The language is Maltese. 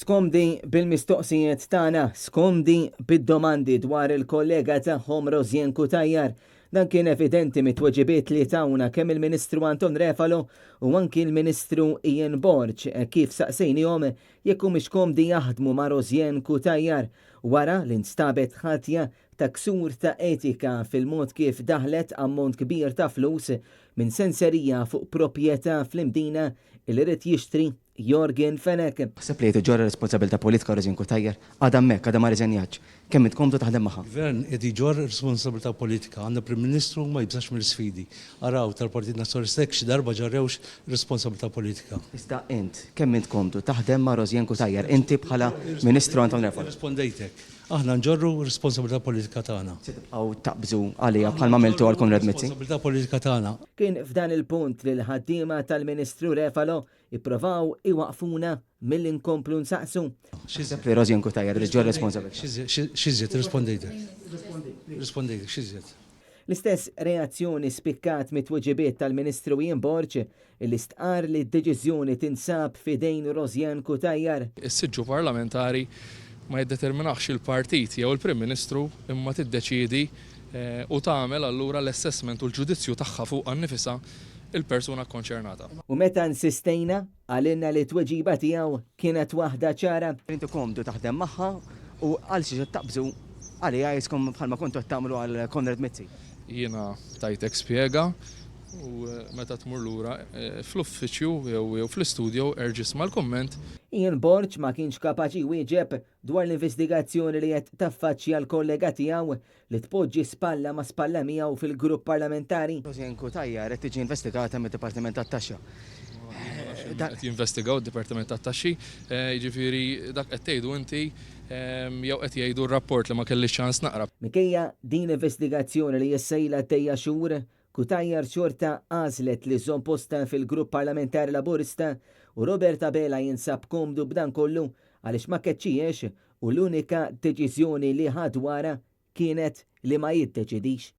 Skomdi bil-mistoqsijiet tagħna, skomdi bid-domandi dwar il-kollega tagħhom Rosianne Cutajar. Dan kien evidenti mit-tweġibiet li tawna kemm il-Ministru Anton Refalo u anki l-Ministru Ian Borg kif saqsejnihom jekk humiex komdi jaħdmu ma' Rosianne Cutajar wara li nstabet ħatja ta' ksur ta' etika fil-mod kif daħlet ammont kbir ta' flus minn senserija fuq proprjetà fl-Imdina li ried jixtri Yorgen Fenech. Taħseb li qed iġorr ir-responsabilità politika Rosine Cutajar? Għadha hemmhekk, għadha ma rriżenjatx. Kemm int komdu taħdem magħha? Gvern qiegħed iġorr responsabilità politika. Għandna Prim Ministru ma jibżax mill-isfidi. Araw tal-Partit Nazzjonalista jekk xi darba ġarrewx responsabilità politika. Iżda int, kemm int komdu taħdem ma' Rosianne Cutajar, inti bħala Ministru Anton Refalo? Irrispondejtek. Aħna nġorru r-responsabilità politika tagħna. Se tibqgħu taqbżu għaliha bħalma għamiltu għal Konrad Mizzi? Responsabilità politika tagħna. Kien f'dan il-punt li l-ħaddiema tal-Ministru Refalo ipprovaw iwaqqfuna milli nkomplu nsaqsu. Taħseb li Rosianne Cutajar trid ġġorr responsabilità? X'iżjed? Irrispondejtek. Irrispondejtek, x'iżjed? L-istess reazzjoni spikkat mit-tweġibiet tal-Ministru Ian Borg li stqarr li d-deċiżjoni tinsab f'idejn Rosianne Cutajar. Is-siġġu parlamentari ma jiddeterminahx il-partit jew il-Prim Ministru imma tiddeċiedi u tagħmel allura l-assessment u l-ġudizzju tagħha fuqha nnifisha il-persuna kkonċernata. U meta insistejna, qalilna li t-tweġiba tiegħu kienet waħda ċara. Inti komdu taħdem magħha u għal xiex qed taqbżu għaliha qiskom bħalma kontu qed tagħmlu għal Konrad Mizzi? Jiena tajtek spjega u meta tmur lura fl-uffiċċju jew fl-istudio erġa' isma' l-kumment. Ian Borg ma kienx kapaċi jwieġeb dwar l-investigazzjoni li qed taffaċċja l-kollega tiegħu li tpoġġi spalla ma' spalla miegħu fil-grupp parlamentari. Rosianne Cutajar qed tiġi investigata mid-Dipartiment tat-Taxxa. Qed jinvestigaw id-Dipartiment tat-Taxxi, jiġifieri dak qed tgħidu inti jew qed jgħidu r-rapport li ma kellix ċans naqra. Minkejja din l-investigazzjoni li issa ilha għaddejja xhur, Cutajar xorta għażlet li żżomm postha fil-grupp parlamentari Laburista u Robert Abela jinsab komdu b'dan kollu għaliex ma keċċihiex u l-unika deċiżjoni li ħa dwarha kienet li ma jiddeċidix.